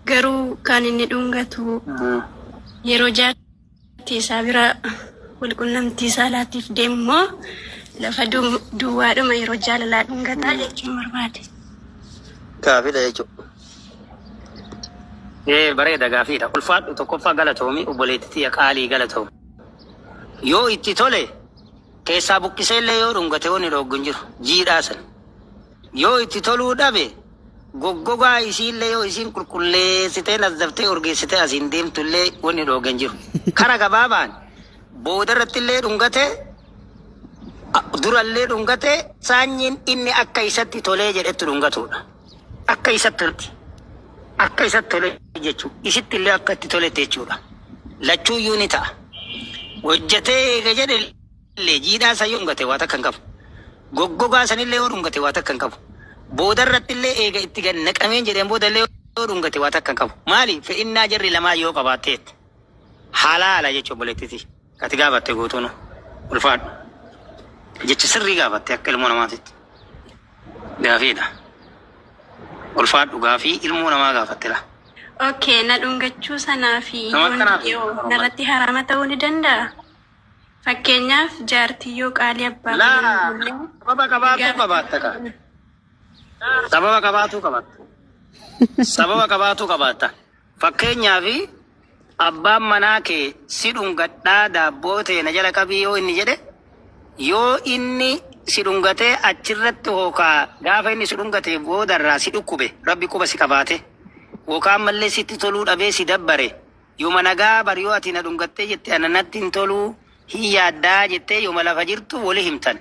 Garuu kan inni dhungatu yeroo jaartii isaa bira walqunnamtii saalaatiif deemu immoo lafa duwwaadhuma yeroo jaalalaa dhungataa jechuun barbaade. Gaafidha jechuudha. Ee, bareeda, gaafiidha. Ulfaadhu, tokkoffaa galatoomi, obboleettii tiyya qaalii, galatoomi. Yoo itti tole keessaa buqqisee illee yoo dhungate wanni dhooggu hin jiru. Jiidhaa sana. Yoo itti toluu dhabe, goggogaa isiillee yoo isiin qulqulleessitee nazzaftee urgeessitee asiin deemtu illee wanni dhoogge hin jiru. Kara gabaabaan boodarratti illee dhungate, durallee dhungate, saanyiin inni akka isatti tolee jedhetti dhungatudha. Akka isatti toletti. Akka isatti tole jechuudha. Isitti illee akka itti toletti jechuudha. Lachuuyyuu ni ta'a. Hojjetee eega jedhe illee jiidhaa isa yoo dhungate waa takka hin qabu. Goggogaa sanillee yoo dhungate waa takka hin qabu. Boodarratti illee eega itti gad naqameen jedheen booda illee yoo dhungate waa takka hin qabu. Maali? Fe'innaa jarri lamaa yoo qabaatteet. Halaala jechuun, obboleettiti. Ati gaafatte guutuun ulfaadhu. Jecha sirrii gaafatte akka ilmoo namaatitti. Gaafiidha. Ulfaadhu, gaafii ilmoo namaa gaafatte laa. Okay, na dhungachuu sanaa fi Nama yoon akkanaaf didee narratti haraama ta'uu ni danda'a? Fakkeenyaaf, jaartii yoo qaalii abbaa Laa, malee hin sababa qabaatuu qabaatta ka. Sababa qabaatuu qabaatta. Sababa qabaatuu qabaatta. Fakkeenyaaf, abbaan manaa kee si dhungadhaa, daabboo ta'e na jala qabii yoo inni jedhe, yoo inni si dhungatee achirratti hookaa gaafa inni si dhungate boodarraa si dhukkube, rabbi quba si qabaate, yookaan ammallee sitti toluu dhabee si dabbare, yooma nagaa bar yoo ati na dhungattee jette ana natti hin toluu, hin yaaddaa jettee, yooma lafa jirtu walii himtan.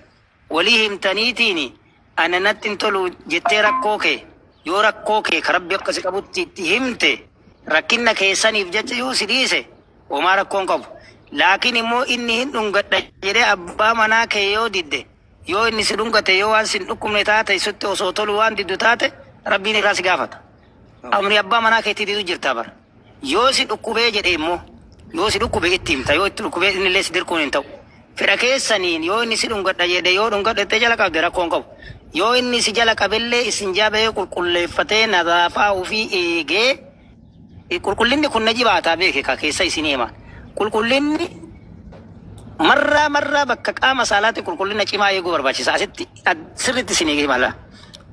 Walii himtaniitiin ana natti hin tolu jettee, rakkoo kee yoo rakkoo kee ka rabbi akka si qabutti itti himte, rakkinna keessaniif jecha yoo si dhiise homaa rakkoon qabu. Laakiin immoo inni hin dhungadha jedhee abbaa manaa kee yoo didde, yoo inni si dhungate, yoo waan si hin dhukkubne taate, sitti osoo tolu waan diddu taate, rabbiin irraa si gaafata. Amri abbaa manaa keetii didu jirta bara. Yoo si dhukkubee jedhe immoo, yoo si dhukkube itti himta. Yoo itti dhukkubee inni illee si dirquun hin ta'u. Fedha keessaniin yoo inni si dhungadha jedhe, yoo dhungadha jettee jala qabde rakkoon qabu. Yoo inni si jala qabellee isin jabee qulqulleeffatee nadaafaa ofii eegee, qulqullinni kun na jibaataa beeke ka keessa isinii hima. Qulqullinni marraa marraa bakka qaama saalaatti qulqullina cimaa eeguu barbaachisa. Asitti sirriitti isinii himala.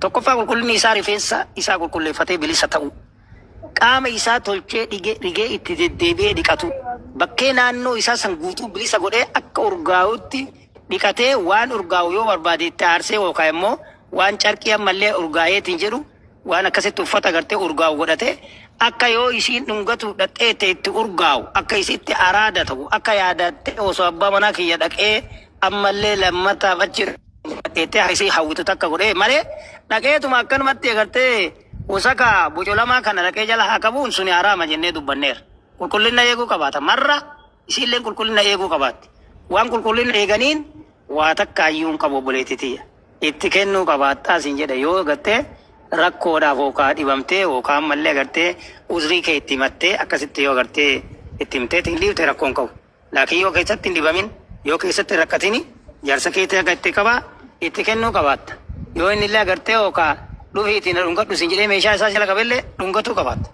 Tokkoffaa, qulqullinni isaa rifeensa isaa qulqulleeffatee bilisa ta'u. Qaama isaa tolchee dhigee dhigee itti deddeebi'ee dhiqatu. Bakkee naannoo isaa san guutuu bilisa godhee akka urgaa'utti dhiqatee, waan urgaa'u yoo barbaade itti aarsee, yookaan immoo waan carqii ammallee urgaa'eetiin jedhu, waan akkasitti uffata gartee urgaa'u godhatee, akka yoo isiin dhungatu dhaqxeette itti urgaa'u, akka isitti araada ta'u, akka yaadattee osoo abbaa manaa kiyya dhaqee ammallee lammataaf achi dhaqxeettee isii hawwitu takka godhee malee, dhaqeetuma akkanumatti agartee wasaka bocolamaa kana dhaqee jala haa qabuun suni haraama jennee dubbanneera. Qulqullina eeguu qabaata. Marra isiilleen qulqullina eeguu qabaatti. Waan qulqullina eeganiin waa takka hayyuu hin qabu, obboleettii tiyya. Itti kennuu qabaattaa siin jedhe. Yoo agartee rakkoodhaaf yookaan dhibamtee yookaan ammallee agartee uzrii kee itti himattee, akkasitti yoo agartee itti himtee hin dhiifte rakkoon qabu. Laakiin yoo keessatti hin dhibamin, yoo keessatti hin rakkatini, jaarsa keetii akka itti qabaa itti kennuu qabaatta. Yoo inni illee agartee yookaan dhufiitiin dhungadhu siin jedhee meeshaa isaa jala qabellee dhungatuu qabaatta.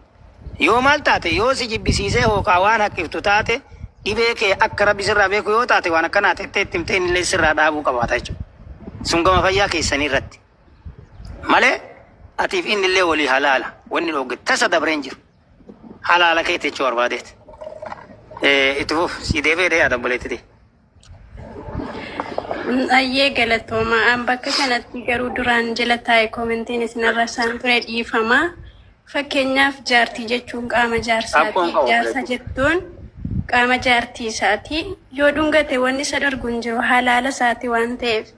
Yoo maal taate, yoo si jibbisiisee yookaan waan haqqiftu taate, dhibee kee akka rabbi sirraa beeku yoo taate, waan akkanaa tettee itti himtee inni illee sirraa dhaabuu qabaata jechuudha. Sun gama fayyaa keessanii irratti. Malee atiif inni illee walii halaala. Wanni dhoogge tasa dabreen jiru. Halaala keetti jechuu barbaadeet. Itti fuuf si deebi'ee yaada, obboleettiti. Ayyee, galatooma. An bakka kanatti garuu duraan jala taa'e commentiin isinirra isaan ture, dhiifama. Fakkeenyaaf, jaartii jechuun qaama jaarsaati. Rakkoon qabu. Jaarsa jettuun qaama jaartii isaati. Yoo dhungate wanni isa dargu hin jiru, halaala isaati waan ta'eef.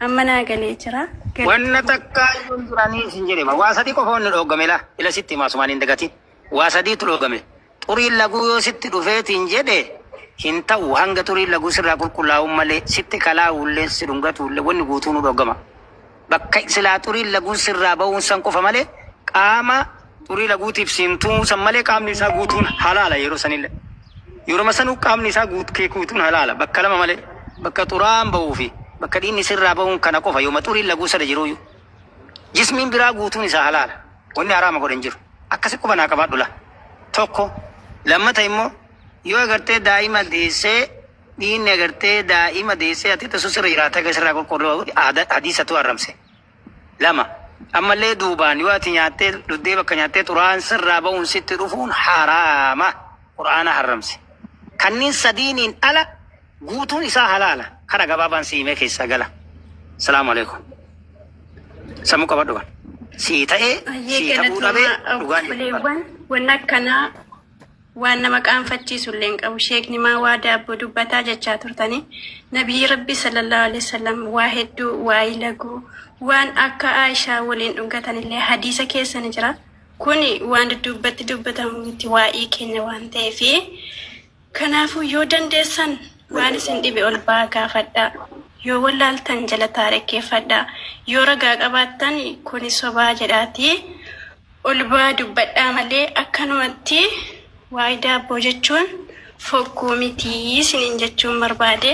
Amma naa galee jira. Wanna Galatooma. takka iyyuu hin jiranii isin jedhema. Waa sadii qofa wanni dhoogame laa. Ila sitti himaa, asumaan hin dagatin. Waa sadiitu dhoogame. Xuriin laguu yoo sitti dhufeetiin jedhe hin ta'u, hanga xuriin laguu sirraa qulqullaa'uun malee sitti kalaa'uullee si dhungatuullee wanni guutuu nu dhoogama. Bakka silaa xuriin laguun sirraa ba'uun san qofa malee, qaama xurii laguutiif siin tumuu san malee, qaamni isaa guutuun halaala yeroo sanillee. Yeroo sanuu qaamni isaa kee guutuun halaala bakka lama malee, bakka xuraa'aan ba'uu fi bakka dhiigni sirraa ba'uun kana qofa, yooma xuriin laguu sada jiruyyuu. Jismiin biraa guutuun isaa halaala. Wanni haraama godhe hin jiru. Akkasi quba naa qabaadhu la. Tokko lammata immoo yoo agartee daa'ima deessee dhiinni agartee daa'ima deessee ati tasu sirra jiraata akka sirraa qulqulluu hadiisatu haramse. Lama ammallee duubaan yoo ati nyaattee dhuddee bakka nyaattee xuraa'aan sirraa ba'uun sitti dhufuun haraama. Qur'aana haramse. Kanniin sadiiniin ala guutuun isaa halaala. Kana gabaabaan si himee keessaa gala. Salaamu alaikum. Sammuu qabadhu kan. Sii ta'ee Ayyee sii ta'uu dhabee galatoomaa dhugaan jirtu kana. obboleewwan wanna akkanaa waan nama qaanfachiisu illee hin qabu. Sheekni maa waa daabboo dubbataa jechaa turtanii nabiyyi rabbi sallallahu alaihi wasallam waa hedduu waa'ee laguu waan akka Aishaa waliin dhungatan illee hadiisa keessa ni jira. Kuni waan dudduubbatti dubbatamu miti waa'ee keenya waan ta'eefi kanaafuu yoo dandeessan waan isin dhibe ol ba'aa gaafadhaa. Yoo wallaaltan jala taarekkeeffadhaa. Yoo ragaa qabaattan kuni sobaa jedhaatii ol ba'aa dubbadhaa malee akkanumatti waa'ee daabboo jechuun fokkuu mitii isiniin jechuun barbaade.